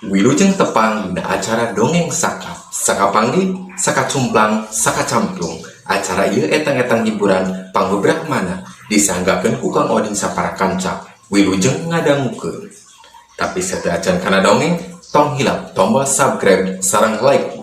Wilujeng tepang dina acara Dongeng Saka. Sakapanggih, sakacumplang, sakacamplung. Acara ieu etang-etang hiburan pangbebrahmana disanggakeun ku Kang Oding sapara kanca. Wilujeng ngadangukeun. Tapi sateuacan kana dongeng, tong hilap tombol subscribe sareng like.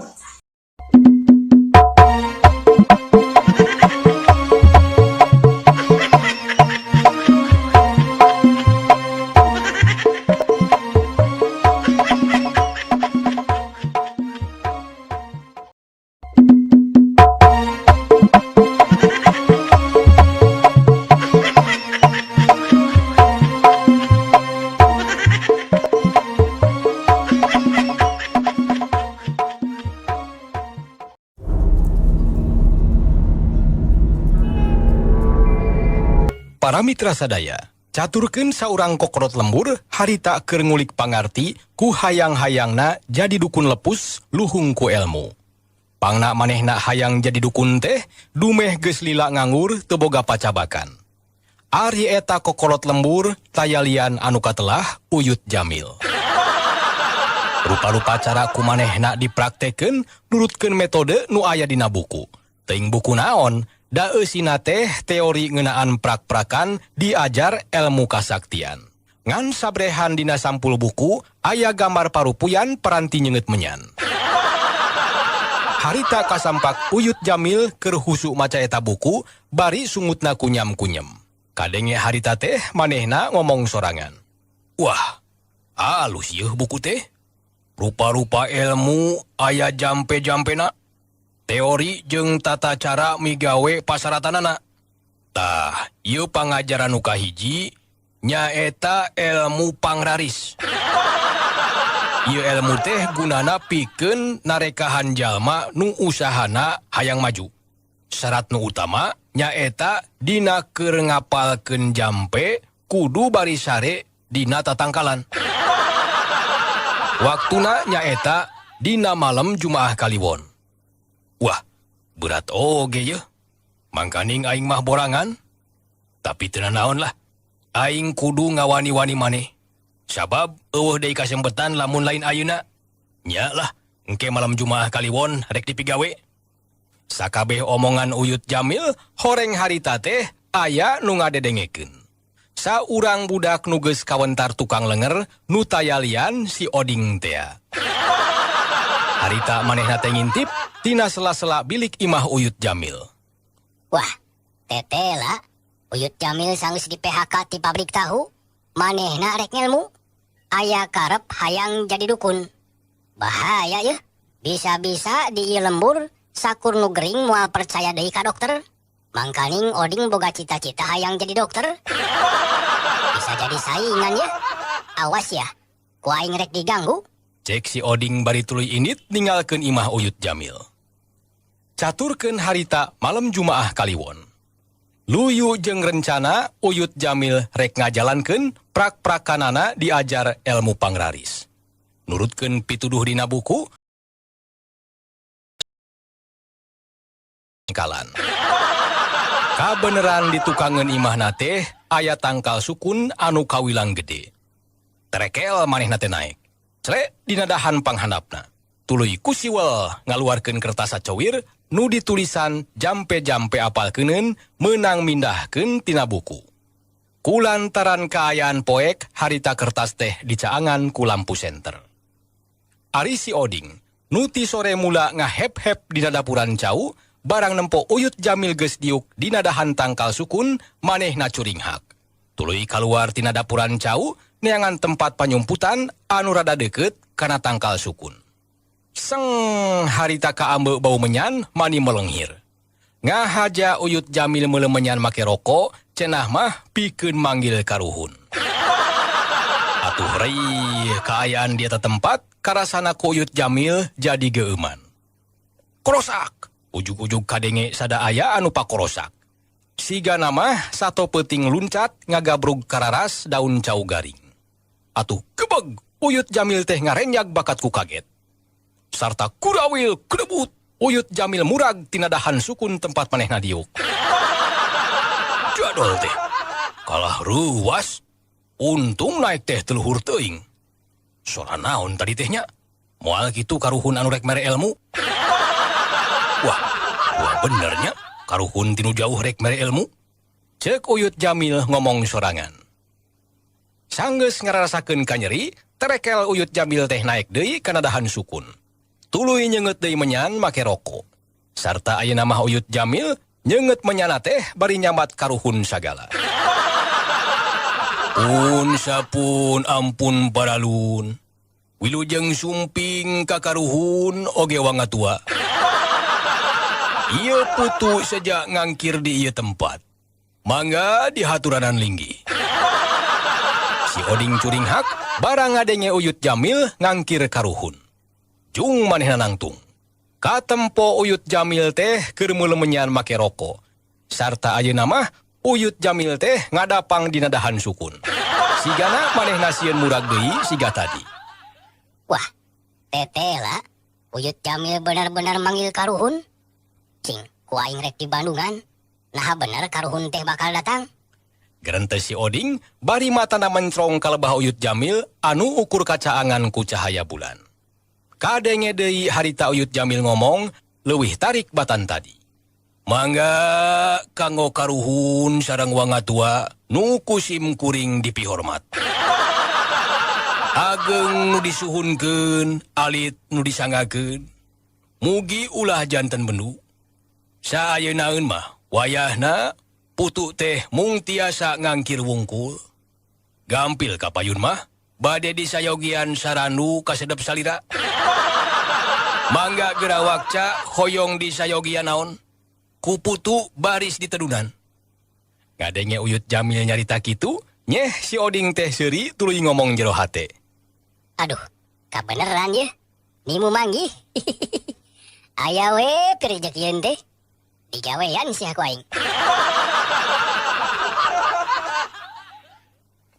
Para mitra sadaya, caturkeun saurang kokolot lembur harita keur ngulik pangarti ku hayang-hayangna jadi dukun lepus luhung ku elmu. Pangna manehna hayang jadi dukun teh dumeh geus lila nganggur teu boga pacabakan. Ari eta kokolot lembur tayalian anu katelah Uyut Jamil. Rupa-rupa cara ku manehna dipraktekeun nurutkeun metode nu aya dina buku. Teuing buku naon? Da eusina teh teori ngeunaan prak-prakan diajar elmu kasaktian. Ngan sabrehan dina sampul buku aya gambar parupuyan peranti nyeungeut menyan. Harita kasampak Uyut Jamil keur husu maca eta buku bari sungutna kunyam-kunyem. Kadenge harita teh manehna ngomong sorangan. Wah, alus yeuh buku teh. Rupa-rupa elmu aya jampe-jampena. Teori jeung tata cara migawe pasaratanana. Tah, ieu pangajaran nu kahiji nyaeta elmu pangraris. Ieu elmu teh gunana pikeun narekahan jalma nu usahana hayang maju. Syarat nu utama nyaeta dina keur ngapalkeun jampe kudu bari sare dina tatangkalan. Waktuna nyaeta dina malam Jumaah Kaliwon. Wah, berat oge yeuh. Mangkaning aing mah borangan. Tapi teu nanaon lah. Aing kudu ngawani-wani maneh. Sabab eueuh deui kasempetan lamun lain ayeuna. Nya lah, engke malam Jumaah Kaliwon rek dipigawe. Sakabeh omongan Uyut Jamil, horeng harita teh aya nu ngadedengekeun. Saurang budak nu geus kawentar tukang lenger nu tayalian si Oding tea. Harita manehna teh ngintip tina sela-sela bilik imah Uyut Jamil. Wah, tetela, Uyut Jamil sanggeus di PHK ti pabrik tahu, manehna rek ngelmu, aya karep hayang jadi dukun. Bahaya yeuh, bisa-bisa di ieu lembur sakur nu gering moal percaya deui ka dokter. Mangkaning Oding boga cita-cita hayang jadi dokter. Bisa jadi saingan ya. Awas ya, ku aing rek diganggu. Cek si Oding bari tuluy indit ninggalkeun imah Uyut Jamil. Caturkeun harita malam Jumaah Kaliwon. Luyu jeung rencana Uyut Jamil rek ngajalankeun prak-prakanana diajar elmu pangraris. Nurutkeun pituduh dina buku kalan. Kabeneran ditukangeun imahna teh aya tangkal sukun anu kawilang gede. Terekel manehna teh naek. Clek dina dahan panghandapna. Tuluy kusiwel ngaluarkeun kertas sacowir nu ditulisan jampe-jampe apalkeuneun meunang mindahkeun tina buku. Kulantaran kaayaan poek harita kertas teh dicaangan ku lampu senter. Ari si Oding nu ti sore mula ngahep-hep dina dapuran cau barang nempo Uyut Jamil geus diuk dina dahan tangkal sukun manehna curinghak. Tuluy kaluar tina dapuran cau neangan tempat panyumputan anu rada deukeut kana tangkal sukun. Seng harita kaambe bau menyan mani melenghir. Ngahaja Uyut Jamil meuleuh menyan make rokok, cenah mah pikeun manggil karuhun. Atuh reuih kaayaan di eta tempat karasana ku Uyut Jamil jadi geueuman. Korosak, ujug-ujug kadenge sada aya anu pakorosak. Sigana mah sato peuting luncat ngagabrug kararas daun cau garing. Atuh gebeg Uyut Jamil teh ngarenjag bakat ku kaget. Sarta kurawil krebut Uyut Jamil murag tina dahan sukun tempat manehna diuk. Jadol teh kalah ruas, untung naik teh teu luhur teuing. Sora naon tadi teh nya? Moal kitu karuhun anu rek mere ilmu. Wah, wah bener nya, karuhun tinu jauh rek mere ilmu. Cek Uyut Jamil ngomong sorangan. Sanggeus ngararasakeun kanyeri, terekel Uyut Jamil teh naik deui kana dahan sukun. Tuluy nyeungeut deui menyan make rokok. Sarta ayeuna mah Uyut Jamil nyeungeut menyana teh bari nyambat karuhun sagala. Pun sapun ampun paralun. Wilujeng sumping ka karuhun oge wangatua. Ieu putu sejak ngangkir di ieu tempat. Mangga dihaturanan linggih. Si Oding curinghak barang ngadenge Uyut Jamil ngangkir karuhun. Jung manehna nangtung. Katempo Uyut Jamil teh keur meuleuh menyan make rokok. Sarta ayeuna mah Uyut Jamil teh ngadapang dina dahan sukun. Sigana manehna sieun murag deui siga tadi. Wah, tetela, Uyut Jamil benar-benar manggil karuhun. Cing, ku aing rek di Bandungan. Nah bener karuhun teh bakal datang. Gerentes si Oding bari matana mencrong ka lebah Uyut Jamil anu ukur kacaangan ku cahaya bulan. Kadenge deui harita Uyut Jamil ngomong leuwih tarik batan tadi. Mangga kanggo karuhun sareng wangatua nu ku sim kuring dipihormat. Ageng nu disuhunkeun, alit nu disanggakeun. Mugi ulah janten bendu. Saayeunaeun mah wayahna putu teh mung tiasa ngangkir wungkul. Gampil kapayun mah bade disayogian sarandu kasedep salira. Mangga geura wakca hoyong disayogian naon? Ku putu baris ditedunan. Ngadenge Uyut Jamil nyarita kitu, nyeh si Oding teh seuri tuluy ngomong jero hate. Aduh, kabeneran ye. Nimu manggih. Aya we pirejekieun teh. Digawean sia ku aing.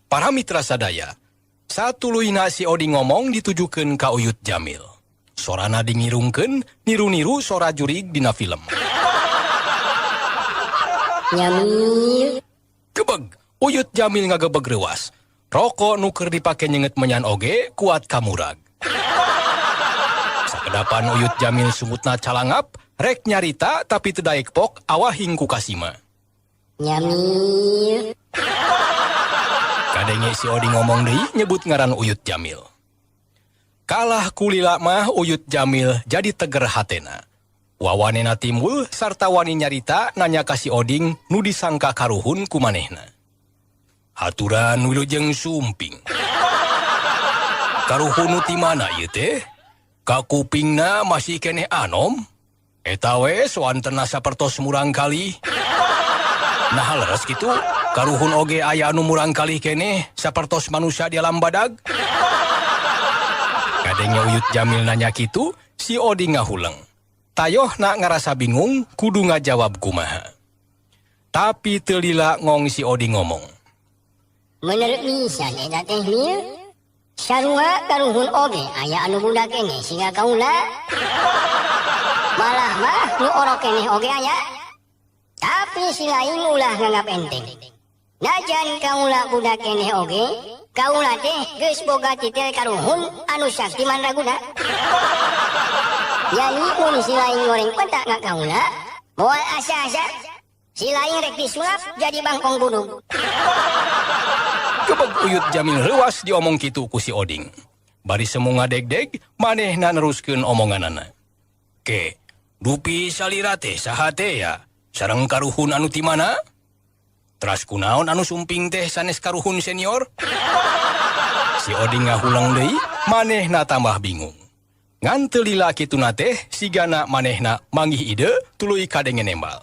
Para mitra sadaya, satuluyna si Oding ngomong ditujukeun ka Uyut Jamil. Sorana dingirungkeun, niru-niru sora jurig dina film. Nyamil. Gebeg, Uyut Jamil ngagebeg reuas. Rokok nu keur dipake nyeungeut menyan oge kuat kamurag. Sakedapan Uyut Jamil sungutna calangap, rek nyarita tapi teu daek pok awahing ku kasima. Nyamil. Kadenge si Oding ngomong deui nyebut ngaran Uyut Jamil. Kalah kulila mah Uyut Jamil jadi teger hatena. Wawanena timbul sarta wani nyarita nanya ka si Oding nu disangka karuhun ku manehna. Haturan wilujeng sumping. Karuhun nu ti mana ieu teh? Kakupingna masih keneh anom? Eta we soantena sapertos murang kali. Nah leres kitu, karuhun oge aya anu murang kali keneh sapertos manusia di alam badag. Kadenge Uyut Jamil nanya kitu, si Oding ngahuleng. Tayohna ngarasa bingung kudu ngajawab kumaha. Tapi teu lila ngong si Oding ngomong. Menurut misan eta teh Mil, sarua karuhun oge aya anu budak keneh siga kaula. Malah mah nu orok keneh oge aya. Tapi si lain ulah nganggap enteng. Najan kaula budak keneh oge, kaula teh geus boga titel karuhun anu sakti mandraguna. Yani mun si lain goreng pentak ka kaula, moal asa-asa. Si lain rek disulap jadi bangkong budug. Gebeg Uyut Jamil reuas diomong kitu ku si Oding. Bari semu ngadegdeg, manehna neruskeun omonganana. Ke, dupi salira teh saha teh ya? Sareng karuhun anu ti mana? Teras kunaon anu sumping teh sanes karuhun senior? Si Oding ngahuleng deui, manehna tambah bingung. Ngan teu lila kituna teh sigana manehna manggih ide tuluy kadenge nembal.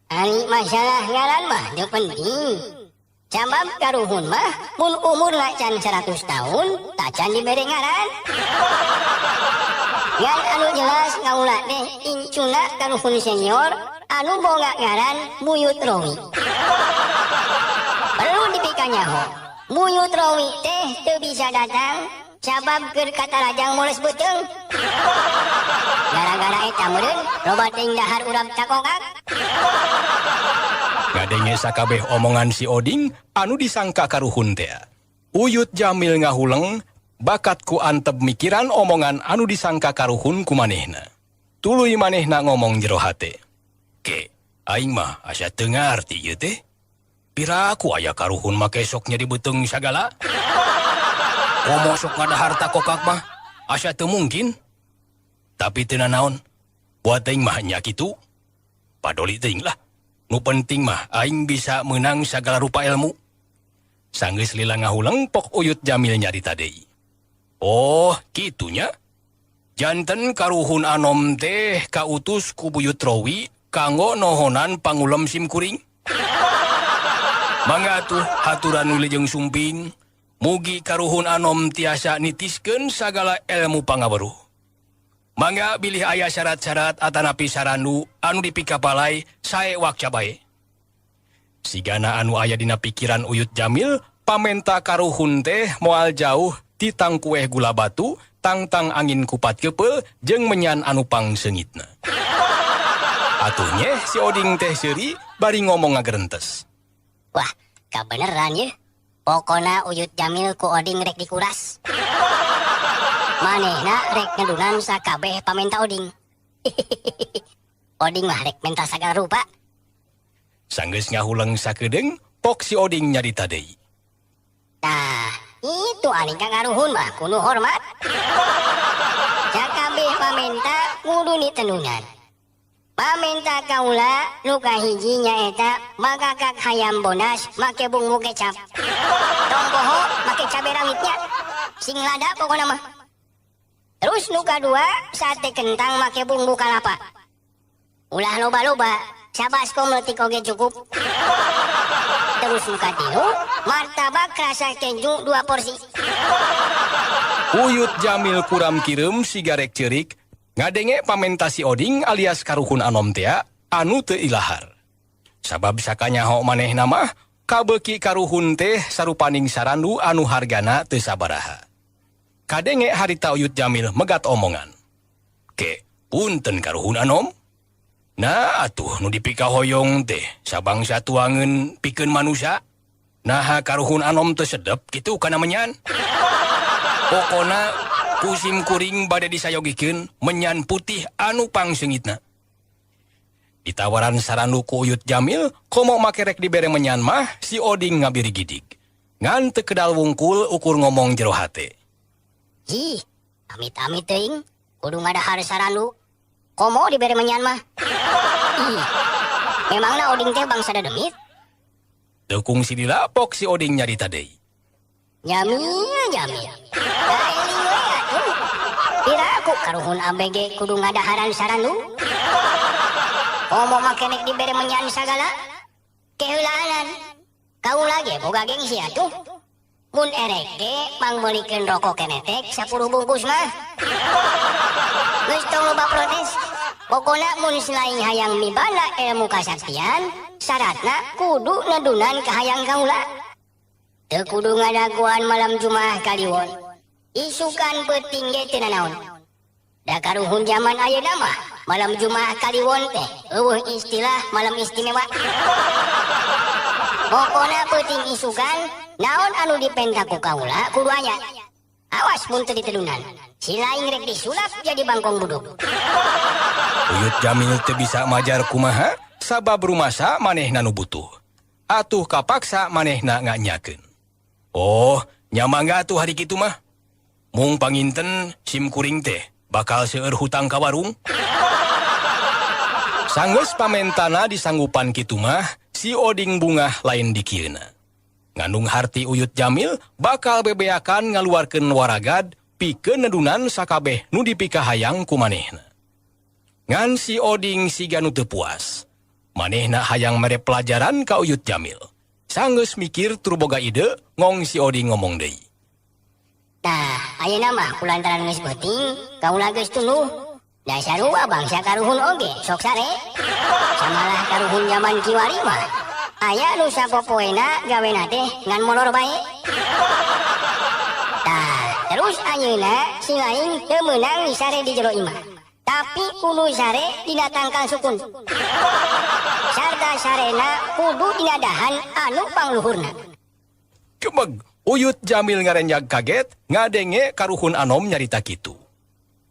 Ari masalah ngaran mah teu penting. Sabab karuhun mah mun umurna can 100 tahun tacan dibere ngaran. Ngan anu jelas ngaula teh incuna karuhun senior anu boga ngaran Buyut Rowi. Perlu dipikanyaho, Buyut Rowi teh teu bisa datang sabab keur katarajang moles beuteung. Gara-gara eta meureun loba teuing dahar urang cakokak. Ngadenge sakabeh omongan si Oding anu disangka karuhun teh. Uyut Jamil ngahuleng Bakat ku antep mikiran omongan anu disangka karuhun ku manehna. Tuluy manehna ngomong jero hate. Ke, aing mah asa teu ngarti ieu teh. Piraku aya karuhun make sok nyeri beuteung sagala. Komo sok ngadahar takokak mah asa teu mungkin. Tapi teu nanaon, buat aing mah nya kitu. Padoli teuing lah. Nu penting mah aing bisa meunang sagala rupa ilmu. Sanggeus lila ngahuleng pok Uyut Jamil nyarita deui. Oh, kitunya. Janten karuhun anom teh kautus ku Buyut Rowi kanggo nohonan pangulem sim kuring. Mangga atuh haturan wilujeng sumping. Mugi karuhun anom tiasa nitiskeun sagala ilmu pangaweruh. Mangga bilih aya syarat-syarat atanapi sarandu anu dipikapalai sae wakca bae. Sigana anu aya dina pikiran Uyut Jamil, pamenta karuhun teh moal jauh ti tangkueh gula batu, tangtang angin kupat kepeul jeung menyan anu pangseungitna. Atuh nyeh si Oding teh seuri bari ngomong ngagerentes. Wah, kabeneran ye. Pokona Uyut Jamil ku Oding rek dikuras. Manehna rek ngedunan sakabeh pamenta Oding. Oding mah rek menta sagala rupa. Sanggeus ngahuleng sakedeung, pok si Oding nyarita deui. Tah, itu aning ka ngaruhun mah kudu hormat. Sakabeh pamenta kudu ditenunan. Pamenta kaula nu kahiji nyaeta makakak hayam bonas make bumbu kecap. Tong poho make cabe rawitnya. Sing lada pokona mah. Terus nu kadua sate kentang make bumbu kalapa. Ulah loba-loba, sabaskom leutik oge cukup. Terus nu katilu, martabak rasa keju 2 porsi. Uyut Jamil kuram kireum sigarek ceurik ngadenge pamentasi Oding alias karuhun anom tea anu teu ilahar. Sabab sakanyaho manehna mah kabeuki karuhun teh sarupaning sarandu anu hargana teu sabaraha. Kadenge harita Uyut Jamil megat omongan. Ke, punten karuhun anom? Nah atuh nu dipikahoyong teh sabangsa tuangeun pikeun manusia. Naha karuhun anom teu sedep kitu kana menyan. Pokona kusim kuring bade disayogikeun menyan putih anu pangseungitna. Ditawaran sarandu ku Uyut Jamil, komo make rek dibere menyan mah si Oding ngabirigidig. Ngan teu kedal wungkul ukur ngomong jero hate. Ih, amit-amit teuing, kudu ngadahar sarandu. Komo dibere menyan mah. Ih, memangna Oding teh bangsa dedemit? Teu kungsi dilapok si Oding nyarita deui. Jamil, jamil. Kaeling we atuh. Piraku karuhun ABG kudu ngadaharan sarandu. Komo make nek dibere menyan sagala. Keheulaanan. Kaula ge boga gengsi atuh. Mun erek ge pangmeulikeun rokok kenetek 10 bungkus mah. Geus tong loba protes. Pokona mun selain hayang mibana ilmu kasaktian, syaratna kudu nedunan ka hayang kaula. Teu kudu ngadaguan malam Jumaah kaliwon. Isukan peuting ge teu nanaon. Da karuhun jaman ayeuna mah malam Jumaah kaliwon teh eueuh istilah malam istimewa. Pokona peuting isukan naon anu dipenta ku kaula kudu aya. Awas mun teu ditedunan. Si lain rek disulap jadi bangkong buduk. Uyut Jamil teu bisa majar kumaha sabab rumasa manehna nu butuh. Atuh kapaksa manehna nganyakeun. Oh, nya mangga atuh hari kitu mah. Mung panginten sim kuring teh bakal seueur hutang ka warung. Sanggeus pamentana disanggupan kitu mah si Oding bungah lain dikieuna. Ngandung harti Uyut Jamil bakal bebeakan ngaluarkeun waragad pikeun nedunan sakabeh nu dipikahayang ku manehna. Ngan si Oding siga nu teu puas. Manehna hayang mere pelajaran ka Uyut Jamil. Sanggeus mikir tur boga ide, ngong si Oding ngomong deui. Tah, ayeuna mah kulantaran geus beuting, kaula geus tunduh. Da sarua bangsa karuhun oge sok sare. Samalah karuhun jaman kiwari mah. Aya nu sapopoena gawena teh ngan molor bae. Tah, terus ayeuna si lain teu meunang disare di jero imah. Tapi kudu sare dina tangkal sukun. Sarta sarena kudu dina dahan anu pangluhurna. Kemeg, Uyut Jamil ngarenjag kaget ngadenge karuhun anom nyarita kitu.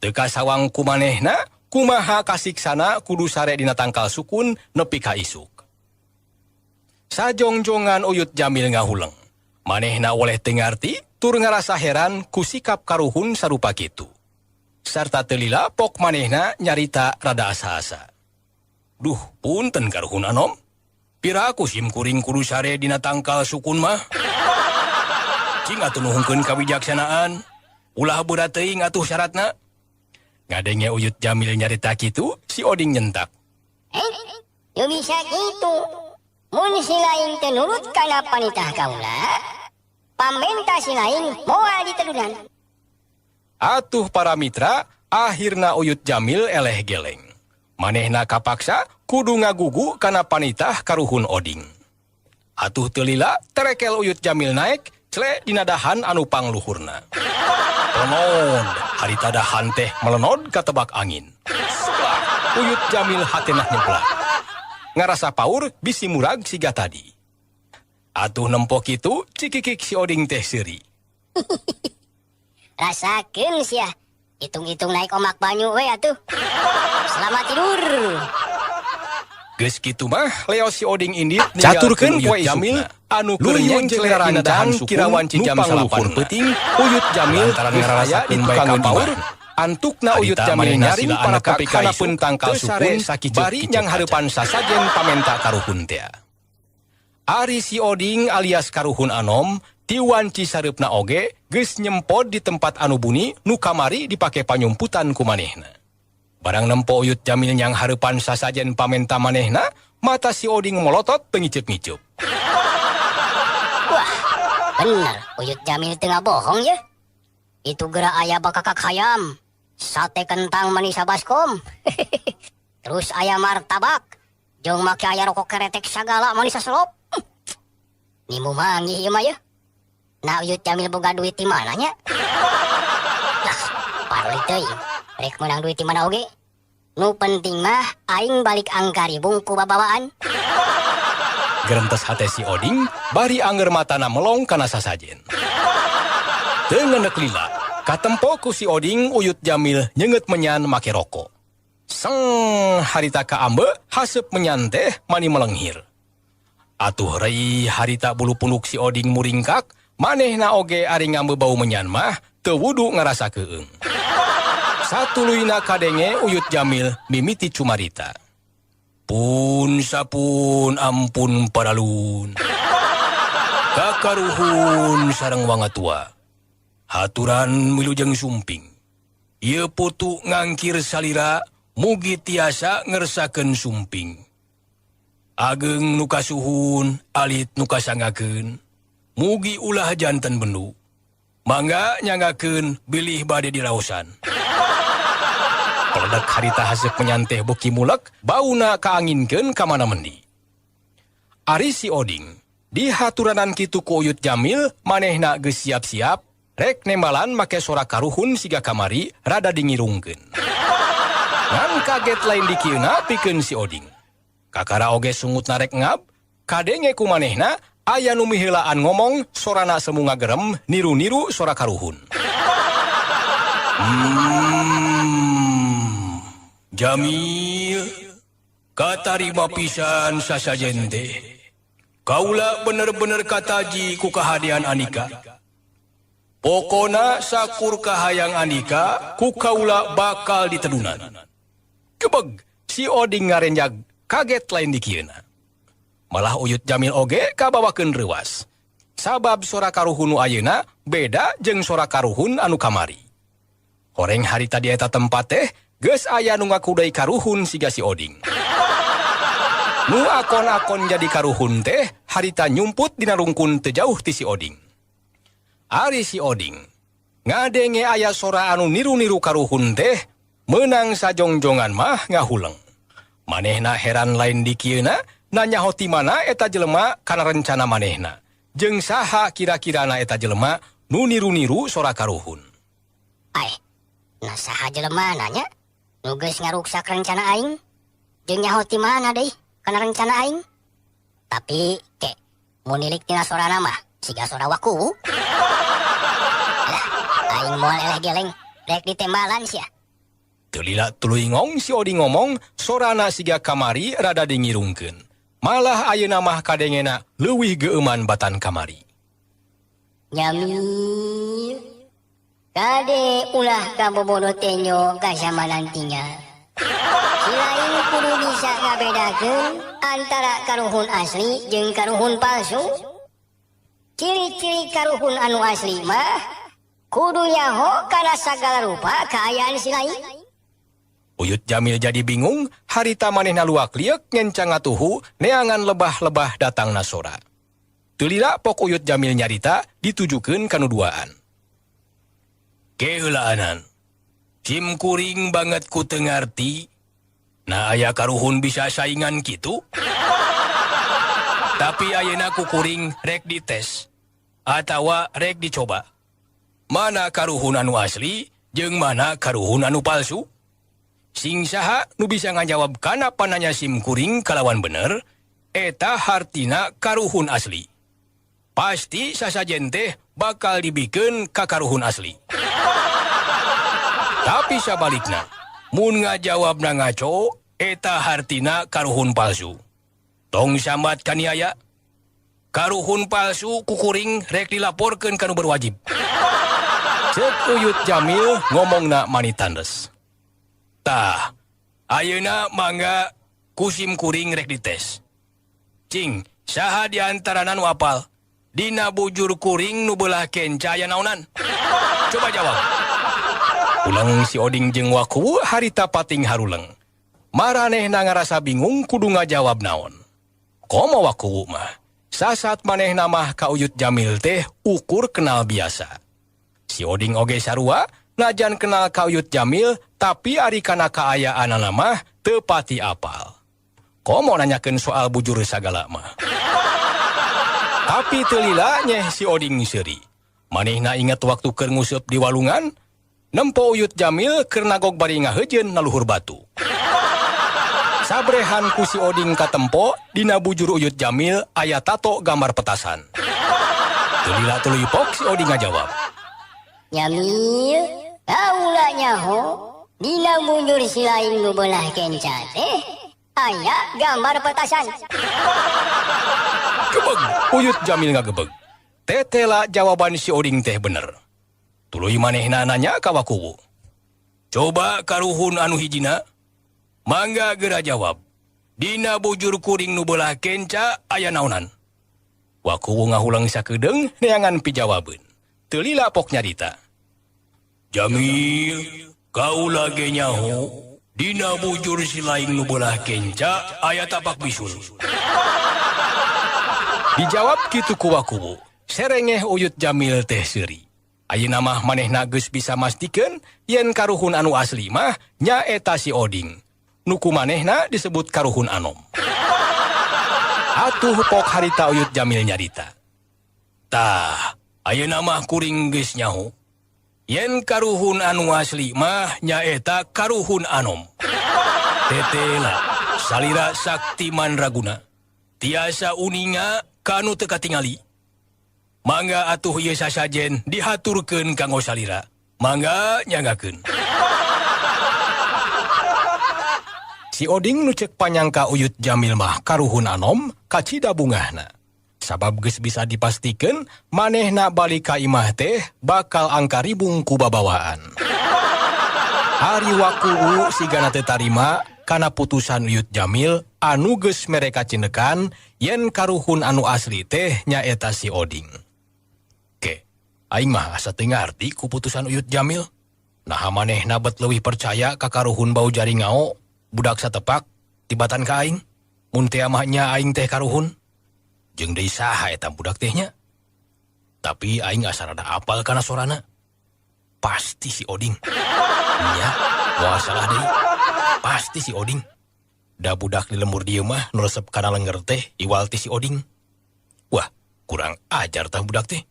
Teu kasawang ku manehna kumaha kasiksana kudu sare dina tangkal sukun nepi ka isuk. Sajongjongan Uyut Jamil ngahuleng. Manehna oleh teu ngarti tur ngarasa heran ku sikap karuhun sarupa kitu. Sarta teu lila pok manehna nyarita rada asa-asa. Duh, punten karuhun anom. Piraku sim kuring kudu sare dina tangkal sukun mah. Cing atuh nuhunkeun kawijaksanaan. Ulah berat teuing atuh syaratna. Ngadenge Uyut Jamil nyarita kitu, si Oding nyentak. Eh, teu bisa kitu. Mun si lain teu nurut kana panitah kaula, pamenta si lain moal ditedunan. Atuh para mitra, akhirna Uyut Jamil eleh geleng. Manehna kapaksa kudu ngagugu kana panitah karuhun Oding. Atuh teu lila terekel Uyut Jamil naek cle dina dahan anu pangluhurna. Melenod, harita dahan teh melenod katebak angin. Seblak, Uyut Jamil hatenah nyeblak. Ngarasa paur bisi murag siga tadi. Atuh nempo kitu cikikik si Oding teh seuri. Rasakeun sia. Hitung-hitung naik omak banyu we atuh. Selamat tidur. Geus kitu mah leo si Oding indit Caturkeun ninggalkeun poe Uyut Jamil isukna. Anu keur Luyun nyengcle jeung dina dahan rancang sukun kira wanci nu jam pangluhur 9 peuting. Uyut Jamil Lantaran geus aya di ngarasakeun bae tukangeun ka paur, imahna. Antukna Uyut Harita Jamil manehna nyaring silaan para nepi tepi ka kanapeun isuk, tangkal teu sare sukun sakiceup bari kiceup nyang acan. hareupan sasajen pamenta karuhun tea. Ari si Oding alias karuhun anom ti wanci sareupna oge geus nyempod di tempat anu buni nu kamari dipake panyumputan ku manehna. Barang nempo Uyut Jamil nyang hareupan sasajen pamenta manehna, mata si Oding molotot teu ngiceup-ngicup. Wah, bener Uyut Jamil teu ngabohong ya. Itu geura aya bakakak hayam, sate kentang manis baskom. Terus aya martabak, jeung make aya rokok keretek sagala manis saselop. Nimu manggih ieu mah ya. Nah, Uyut Jamil boga duit di mana nya? Lah, parli teuing. Rek meunang duit di mana oge. Nu penting mah aing balik angkaribung ku babawaan. Gerentes hate si Oding, bari anger matana melong kana sasajen. Teu ngenek lila, katempo ku si Oding Uyut Jamil nyeungeut menyan make rokok. Seng harita kaambe haseup menyan teh mani melenghir. Atuh rei harita bulu punuk si Oding muringkak, manehna oge ari ngambe bau menyan mah teu wudu ngarasa keung. Satuluyna kadenge Uyut Jamil mimiti cumarita. Pun sapun ampun paralun. Kakaruhun sareng wangatua. Haturan wilujeng sumping. Ieu putu ngangkir salira mugi tiasa ngersakeun sumping. Ageng nu kasuhun, alit nu kasangakeun. Mugi ulah janten bendu. Mangga nyanggakeun bilih bade diraosan. Peledak harita haseup menyan teh beuki mulek, bauna kaanginkeun ka mana mendi. Ari si Oding, dihaturanan kitu ku Uyut Jamil, manehna geus siap-siap, rek nembalan make sora karuhun siga kamari rada dingirungkeun. Ngan kaget lain dikieuna pikeun si Oding. Kakara oge sungutna rek ngab, kadenge ku manehna aya nu miheulaan ngomong sorana semu ngagerem niru-niru sora karuhun. Jamil, katarima pisan sasajen teh. Kaula bener-bener kataji ku kahadean Andika. Pokona sakur kahayang Andika, ku kaula bakal ditedunan. Kebeg, si Oding ngarenjag kaget lain dikieuna. Malah Uyut Jamil oge kabawakeun reuwas. Sabab sora karuhun nu ayeuna beda jeung sora karuhun anu kamari. Horeng harita di eta tempat teh geus aya nu ngakudai karuhun siga si Oding. Nu akon-akon jadi karuhun teh harita nyumput dina rungkun teu jauh ti si Oding. Ari si Oding ngadenge aya sora anu niru-niru karuhun teh meunang sajongjongan mah ngahuleng. Manehna heran lain dikieuna nanyaho ti mana eta jelema kana rencana manehna. Jeung saha kira-kirana eta jelema nu niru-niru sora karuhun. Ai, nah saha jelema nanya? Nu geus ngaruksak rencana aing? Jeung nyaho ti mana deui kana rencana aing? Tapi ke mun nilik tina sorana mah Siga sora Wakuwu. Lah, aing moal eleh geleng, rek ditembalan sia. Teu lila tuluy ngong si Oding ngomong, sorana siga kamari rada dingirungkeun. Malah ayeuna mah kadengena leuwih geueuman batan kamari. Nyamil. Kade ulah kabobodo tenyo kasamanan tinggal. Si lain kudu bisa ngabedakeun antara karuhun asli jeung karuhun palsu. Ciri-ciri karuhun anu asli mah kudu nyaho kana sagala rupa kaayaan si lain. Uyut Jamil jadi bingung, harita manehna luak lieuk ngencang ngatuhu neangan lebah-lebah datangna sora. Teu lila pok Uyut Jamil nyarita ditujukeun kanu duaan. Keheulaanan. Sim kuring banget ku teu ngarti. Nah aya karuhun bisa saingan kitu. Tapi ayeuna ku kuring rek dites atawa rek dicoba. Mana karuhun anu asli jeung mana karuhun anu palsu? Sing saha nu bisa ngajawab kana pananya sim kuring kalawan bener, eta hartina karuhun asli. Pasti sasajen teh bakal dibikeun ka karuhun asli. Tapi sabalikna, mun ngajawabna ngaco, eta hartina karuhun palsu. Tong sambat kaniaya. Karuhun palsu kukuring rek dilaporkeun ka nu berwajib. Cek Uyut Jamil ngomongna mani tandes. Tah, ayeuna mangga kusim kuring rek dites. Cing, saha di antarana nu apal? Dina bujur kuring nu beulah kenca aya naonan? Coba jawab. Ulang si Oding jeung Wakuwu harita pating haruleng. Maranehna ngarasa bingung kudu ngajawab naon. Komo Wakuwu mah, sasat manehna mah ka Uyut Jamil teh ukur kenal biasa. Si Oding oge sarua, najan kenal ka Uyut Jamil, tapi ari kana kaayaanana mah teu pati apal. Komo nanyakeun soal bujur sagala mah. Tapi teu lila nyeh si Oding seuri. Manehna inget waktu keur nguseup di walungan, nempo Uyut Jamil keur nagog bari ngaheujeun na luhur batu. Sabrehan ku si Oding katempo, dina bujur Uyut Jamil aya tato gambar petasan. Teu lila tuluy pok si Oding ngajawab. Nyamil, kaula nyaho, dina bujur si lain nu beulah kenca teh aya gambar petasan. Gebeg, Uyut Jamil ngagebeg. Tetela jawaban si Oding teh bener. Tuluy manehna nanya ka Wakuwu. Coba karuhun anu hijina, mangga geura jawab. Dina bujur kuring nu beulah kenca aya naonan? Wakuwu ngahulang sakedeung neangan pijawabeun. Teu lila pok nyarita. Jamil, kaula ge nyaho, dina bujur si lain nu beulah kenca aya tapak bisul. Dijawab kitu ku Wakuwu. Serengeh Uyut Jamil teh seuri. Ayeuna mah manehna geus bisa mastikeun yen karuhun anu asli mah nyaeta si Oding. Nu ku manehna disebut karuhun anom. Atuh pok harita Uyut Jamil nyarita. Tah, ayeuna mah kuring geus nyaho. Yen karuhun anu asli mah nyaeta karuhun anom. Tetela salira sakti mandraguna. Tiasa uninga kanu teu katingali. Mangga atuh ieu sasajen dihaturkeun kanggo salira. Mangga nyanggakeun. Si Oding nu ceuk panyangka Uyut Jamil mah karuhun anom kacida bungahna. Sabab geus bisa dipastikeun manehna balik ka imah teh bakal angkaribung ku babawaan. Ari Wakuwu sigana teu tarima kana putusan Uyut Jamil anu geus mereka cinekan yen karuhun anu asli teh nyaeta si Oding. Ke, aing mah asa teu ngarti ku putusan Uyut Jamil. Naha manehna bet leuwih percaya ka karuhun bau jaringao budak satepak tibatan ka aing. Mun teh mah nya aing teh karuhun. Jeung deui saha eta budak teh nya? Tapi aing asa rada apal kana sorana. Pasti si Oding. Nya, moal salah deui. Pasti si Oding. Da budak di lembur dieu mah nu resep kana lenger teh iwal ti si Oding. Wah, kurang ajar tah budak teh.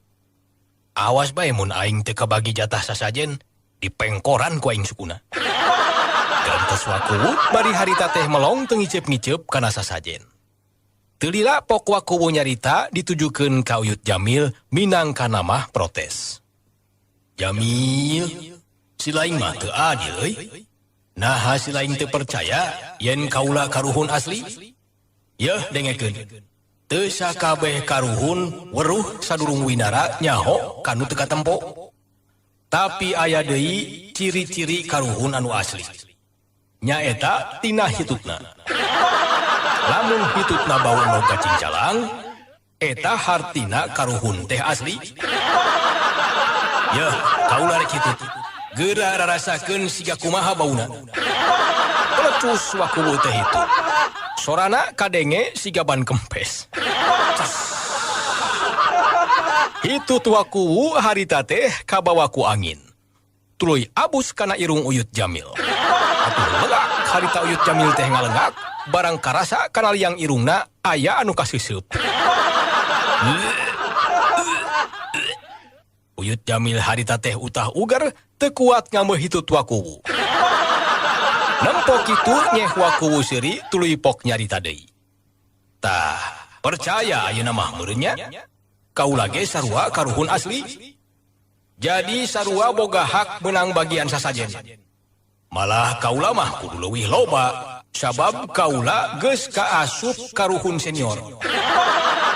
Awas bae mun aing teu kabagi jatah sasajen, dipengkoran ku aing sukuna. Grantes Wakuwu bari harita teh melong teu ngiceup-ngiceup kana sasajen. Teu lila pok Wakuwu nyarita ditujukeun ka Uyut Jamil minangka namah protes. Jamil, si laing mah teu adil euy. Naha si laing teu percaya yen kaula karuhun asli? Yeuh dengekeun. Teu sakabeh karuhun weruh sadurung winara nyaho kanu teu katempo. Tapi aya deui ciri-ciri karuhun anu asli. Nyaeta tina hitutna. Lamun hitutna bau endog kacingcalang, eta hartina karuhun teh asli. Yeuh, kaula rek hitut. Geura rarasakeun siga kumaha bauna. Pelecus Wakuwu teh hitut. Sorana kadenge siga ban kempes. Ces. Hitut Wakuwu harita teh kabawa ku angin. Tuluy abus kana irung Uyut Jamil. Atuh legak harita Uyut Jamil teh ngalengak, barang karasa kana liang irungna aya anu kaseuseup. Uyut Jamil harita teh utah uger teu kuat ngameuh hitut Wakuwu. Nempo kitu nyeh Wakuwu seuri tuluy pok nyarita deui. Tah, percaya ayeuna mah meureun nya? Kaula ge sarua karuhun asli. Jadi sarua boga hak meunang bagian sasajen. Malah kaula mah kudu leuwih loba, sabab kaula geus kaasup karuhun senior.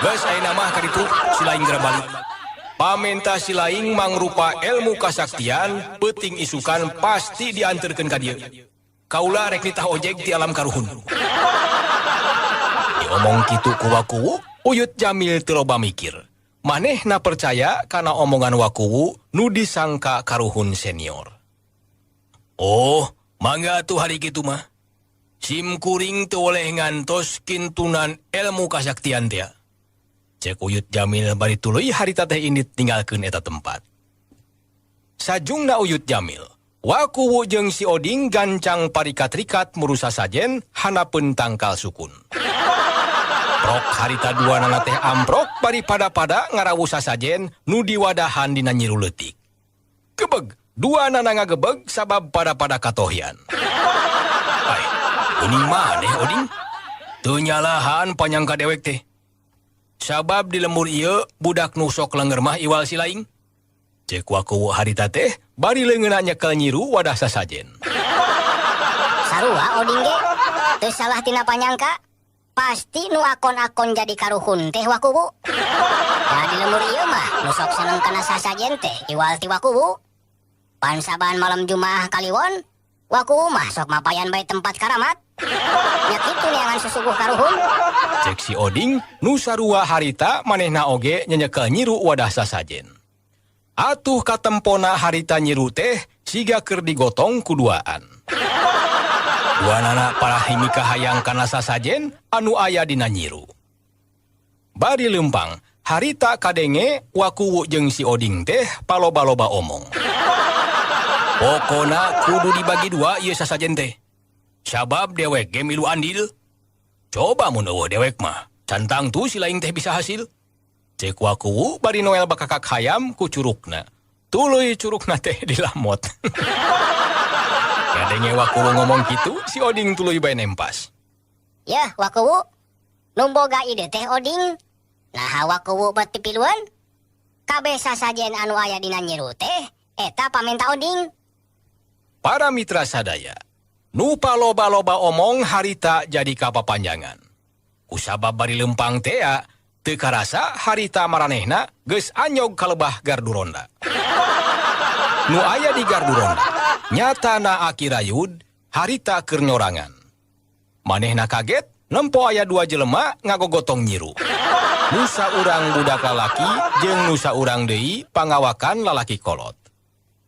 Geus ayeuna mah kaditu si laing geura balik. Pamenta si laing mangrupa ilmu kasaktian, peuting isukan pasti dianterkeun ka dieu. Kaula rek nitah ojek ti alam karuhun. Diomong kitu ku Wakuwu, Uyut Jamil teu loba mikir. Manehna percaya kana omongan Wakuwu nu disangka karuhun senior. Oh, mangga atuh hari kitu mah. Sim kuring teu oleh ngantos kintunan ilmu kasaktian teh. Cek Uyut Jamil bari tuluy harita teh indit ninggalkeun eta tempat. Sajungna Uyut Jamil, Wakuwu jeung si Oding gancang parikat-rikat murusa sajen hanapeun tangkal sukun. Prok harita dua nana teh amprok bari pada-pada ngarawu sasajen nu diwadahan dina nyiru leutik. Gebeg, dua nana ngagebeg sabab pada-pada katohian. Ai, geuning maneh Oding? Teu nyalahan panyangka dewek teh. Sabab di lembur ieu budak nu sok lenger mah iwal si laing. Cek Wakuwu harita teh bari leungeunna nyekel nyiru wadah sasajen. Sarua Oding ge, teu salah tina panyangka. Pasti nu akon-akon jadi karuhun teh Wakuwu. Da di lembur ieu mah nu sok seneng kana sasajen teh iwal ti Wakuwu. Pan saban malam Jumaah kaliwon, Wakuwu mah sok mapayan bae tempat karamat. Nya kitu neangan susuguh karuhun. Cek si Oding nu sarua harita manehna oge nyenyekel nyiru wadah sasajen. Atuh katempona harita nyiru teh siga keur digotong kuduaan. Duanana parah himika hayang kana sasajen anu aya dina nyiru. Bari leumpang, harita kadenge Wakuwu jeung si Oding teh paloba-loba omong. Pokona kudu dibagi dua ieu sasajen teh. Sabab dewek ge milu andil. Coba mun eueuh dewek mah, cantang tu si laing teh bisa hasil. Cek Wakuwu bari noel bakakak hayam ku curukna. Tuluy curukna teh dilamot. Kadenge Wakuwu ngomong kitu, si Oding tuluy bae nempas. Yah, Wakuwu, nu boga ide teh Oding. Naha Wakuwu bet pipiluan? Kabeh sasajen anu aya dina nyiru teh eta pamenta Oding. Para mitra sadaya, nu paloba-loba omong harita jadi kapapanjangan. Kusabab bari lempang tea, teu karasa harita maranehna geus anyog kalebah gardu ronda. Nu aya di gardu ronda, nyatana Aki Rayud harita keur nyorangan. Manehna kaget nempo aya dua jelema ngagogotong nyiru. Nusa urang budak lalaki jeung nusa urang deui pangawakan lalaki kolot.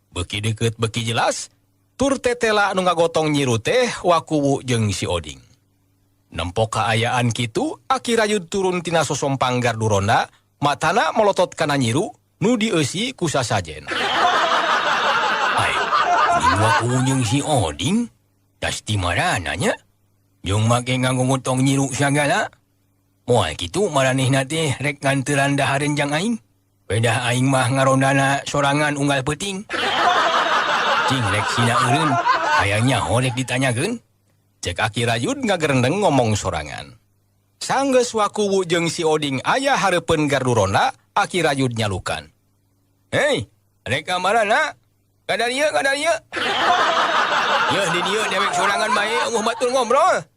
Beuki deukeut beuki jelas, tur tetela nu ngagotong nyiru teh Wakuwu jeung si Oding. Nempo kaayaan kitu, Aki Rayud turun tina sosompang gardu ronda, matana molotot kana nyiru nu dieusi ku sasajen. Ai, ini Wakuwu jeung si Oding, das di marana nya? Jeung make ngagogotong nyiru sagala. Moal kitu maranehna teh rek nganteran dahareun jang aing. Pedah aing mah ngarondana sorangan unggal peuting. Cing rek sina eureun, hayang nyaho rek ditanyakeun. Cek Aki Rayud ngagerendeng ngomong sorangan. Sanggeus Wakuwu jeung si Oding aya hareupeun gardu ronda, Aki Rayud nyalukan. Hei, rek ka marana? Kadarieu, kadarieu. Yeuh di dieu dewek sorangan bae eueuh batur ngobrol.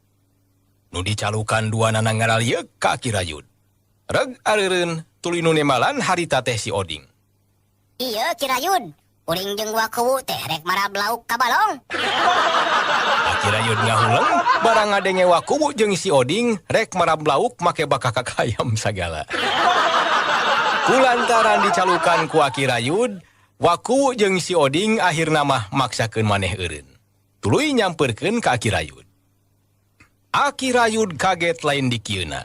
Nu dicalukan dua nana ngaralieuk ka Aki Rayud. Reg areureun tuluy nu nembalan harita teh si Oding. Ieu Ki Rayud, uring jeung Wakuwu teh rek marab lauk ka balong. Aki Rayud ngahuleng barang ngadenge Wakuwu jeung si Oding rek marab lauk make bakakak hayam sagala. Kulantaran dicalukan ku Aki Rayud, Wakuwu jeung si Oding akhirna mah maksakeun maneh eureun. Tuluy nyamperkeun ka Aki Rayud. Aki Rayud kaget lain dikieuna.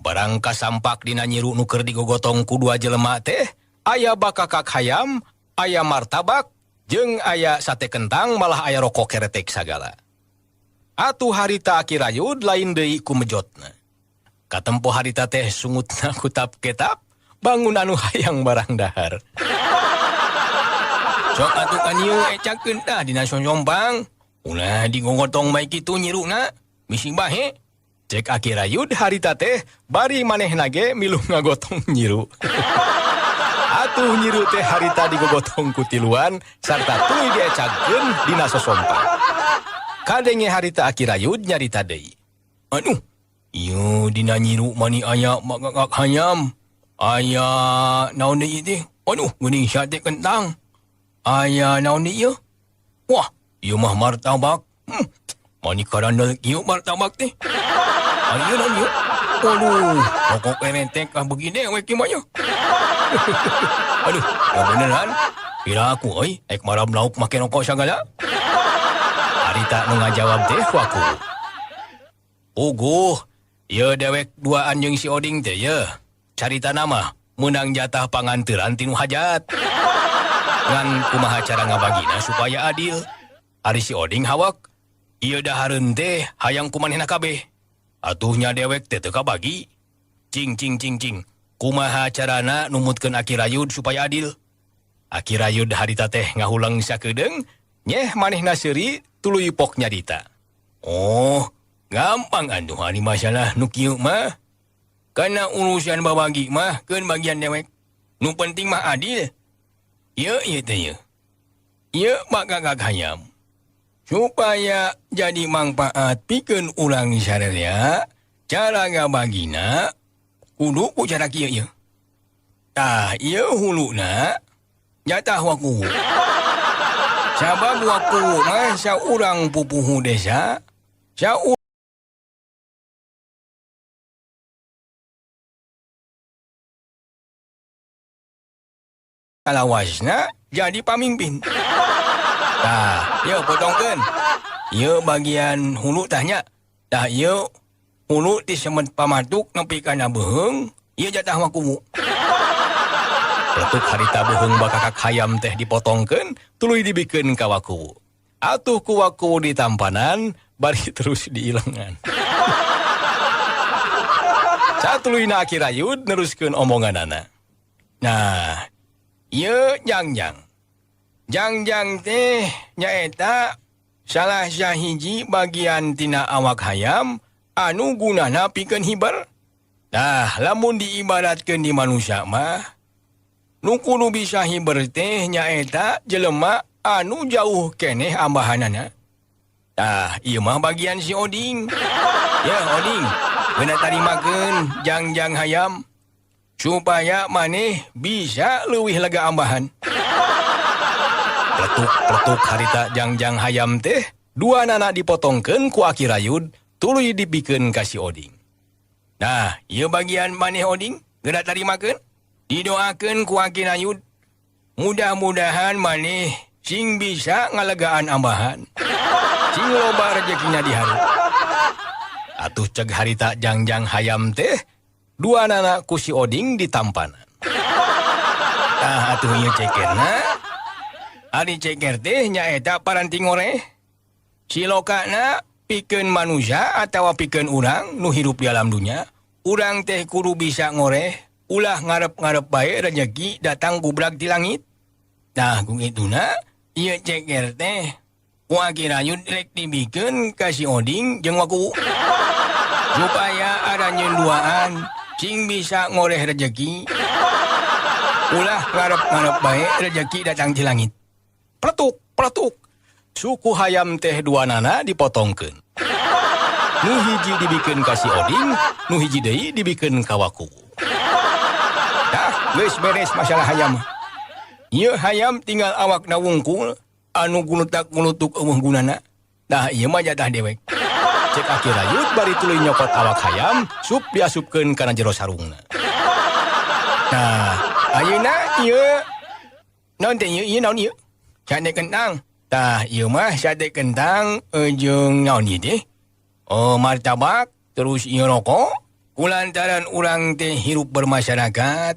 Barang kasampak dina nyiru nu keur digogotong ku dua jelema teh, aya bakakak hayam, aya martabak, jeung aya sate kentang malah aya rokok keretek sagala. Atuh harita Aki Rayud lain deui ku mejotna. Katempo harita teh sungutna kutap ketap, bangun anu hayang barang dahar. Sok atuh kan ieu ecakeun tah dina sosompang. Ulah digogotong bae kitu nyiruna, bisi bahe. Cek Aki Rayud harita teh bari manehna ge milu ngagotong nyiru. Atuh nyiru teh harita digogotong ku tiluan sarta tuluy diecagkeun dina sosompang. Kadenge harita Aki Rayud nyarita deui. Aduh, ieu dina nyiru mani aya bakakak hayam. Aya naon deui teh? Aduh, geuning sate kentang. Aya naon deui ieu? Wah, ieu mah martabak. Mani karandel kieu martabak teh. Ayo naon ieu? Waduh, rokok keretek ah begini we kieu mah nya. Aduh, ya beneran. Kira aku euy, ek marab lauk make rokok sagala. Harita nu ngajawab teh ku aku. Puguh, ieu dewek duaan jeung si Oding teh ye. Carita nama meunang jatah panganteran tinu hajat. Ngan kumaha cara ngabagina supaya adil. Ari si Oding hawak, ieu dahareun teh hayang kumanehna kabeh. Atuh nya dewek teh teu kabagi. Cing cing cing cing. Kumaha carana numutkeun Aki Rayud supaya adil? Aki Rayud harita teh ngahuleng sakedeung, nyeh manehna seuri tuluy pok nyarita. Oh, gampang atuh ari masalah nu kieu mah. Kana urusan babagi mah keun bagian dewek. Nu penting mah adil. Ieu ieu teh ieu. Ieu bakakak hayam. Supaya jadi mangpaat pikeun urang sararea, cara ngabagina kudu ku cara kieu ieu. Tah ieu huluna jatah Wakuwu. Sabab Wakuwu mah saurang pupuhu desa, saurang kalawasna jadi pamimpin. Tah, ieu potongkeun. Ieu bagian hulu tah nya. Tah ieu hulu ti semet pamatuk nepi kana beuheung, ieu jatah Wakuwu. Letuk harita beuheung bakakak hayam teh dipotongkeun, tuluy dibikeun ka Wakuwu. Atuh ku Wakuwu ditampanan, bari terus diilengan. Satuluyna Aki Rayud neruskeun omonganana. Nah, ieu jangjang. Jangjang teh nyaeta salah sahiji bagian tina awak hayam anu gunana pikeun hiber. Nah, lamun diibaratkeun di manusia mah, nu kudu bisa hiber teh nyaeta jelema anu jauh keneh ambahanana. Tah, ieu mah bagian si Oding. Ya, Oding, geuna tarimakeun jangjang hayam supaya maneh bisa leuwih lega ambahan. Pletuk-pletuk harita jangjang hayam teh dua nana dipotongkeun ku Aki Rayud tuluy dibikeun ka si Oding. Nah, ieu bagian maneh Oding, geuna tarimakeun, didoakeun ku Aki Rayud. Mudah-mudahan maneh sing bisa ngalegaan ambahan. Sing loba rejekina di hareup. Atuh ceg harita jangjang hayam teh dua nana ku si Oding ditampanan. Tah atuh ieu cekerna. Ari ceker teh nyaeta paranti ngoreh. Silokana pikeun manusia atawa pikeun urang nu hirup di alam dunya, urang teh kudu bisa ngoreh, ulah ngarep-ngarep bae rejeki datang gubrak di langit. Tah ku kituna ieu ceker teh ku Aki Rayud rek dibikeun ka si Oding jeung Wakuwu. Supaya aranjeun duaan cing bisa ngoreh rejeki. Ulah ngarep-ngarep bae rejeki datang ti langit. Pletuk, pletuk. Suku hayam teh duanana dipotongkeun. Nu hiji dibikeun ka si Oding, nu hiji deui dibikeun ka Waku. Tah, geus beres masalah hayam. Ieu hayam tinggal awakna wungkul anu gulutak-gulutuk eueuh gunana. Tah ieu mah jatah dewek. Cek Aki Rayut bari tuluy nyokot awak hayam, sup diasupkeun kana jero sarungna. Nah, ayeuna ieu naon teh ieu, ieu naon ieu? Sate kentang. Tah ieu mah sate kentang jeung naon ieu teh? Oh, martabak, terus ieu rokok. Kulantaran urang teh hirup bermasyarakat.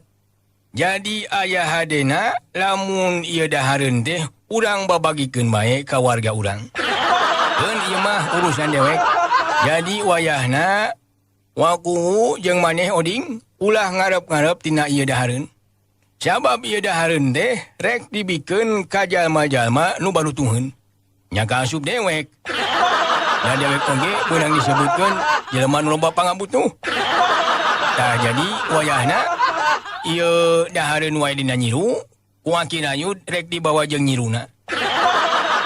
Jadi aya hadena lamun ieu dahareun teh urang babagikeun bae ka warga urang. Keun ieu mah urusan dewek. Jadi wayahna Waku jeung maneh Oding ulah ngarep-ngarep tina ieu dahareun. Sabab ieu dahareun teh rek dibikeun ka jalma-jalma nu barutuheun. Nya kaasup dewek. Da dewek oge beunang disebutkeun jelema nu loba pangabutuh. Tah jadi wayahna ieu dahareun wae dina nyiru, ku Aki Rayut rek dibawa jeung nyiruna.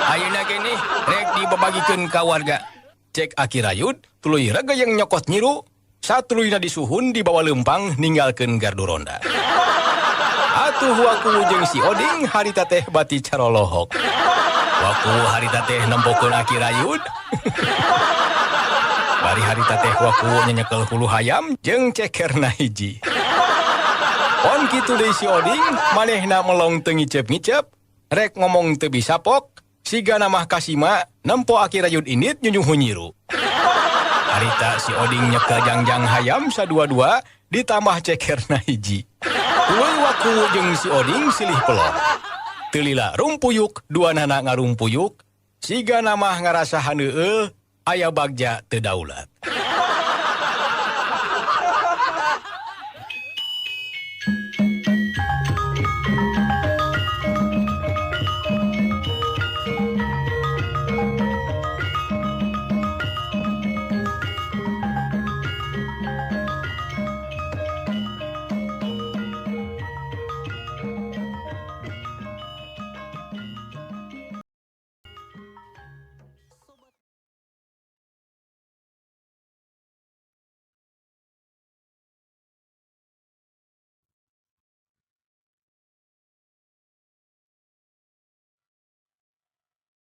Ayeuna keneh rek dibabagikeun ka warga. Cek Aki Rayut tuluy regeyeng nyokot nyiru, satuluyna disuhun dibawa leumpang ninggalkeun gardu ronda. Atuh Waku jeung si Oding harita teh bati carolohok. Waku harita teh nempokeun Aki Rayut. Bari harita teh Waku nyenyekel hulu hayam jeung cekerna hiji. On kitu deui si Oding manehna melong teu ngicep-ngicep, rek ngomong teu bisa pok, sigana mah kasima nempo Aki Rayut indit nyunyuhun nyiru. Harita si Oding nyekel jangjang hayam sadua-dua ditambah cekerna hiji. Tuluy Waku jeung si Oding silih pelok. Teu lila rumpuyuk, duanana ngarumpuyuk, sigana mah ngarasa haneueul aya bagja teu daulat.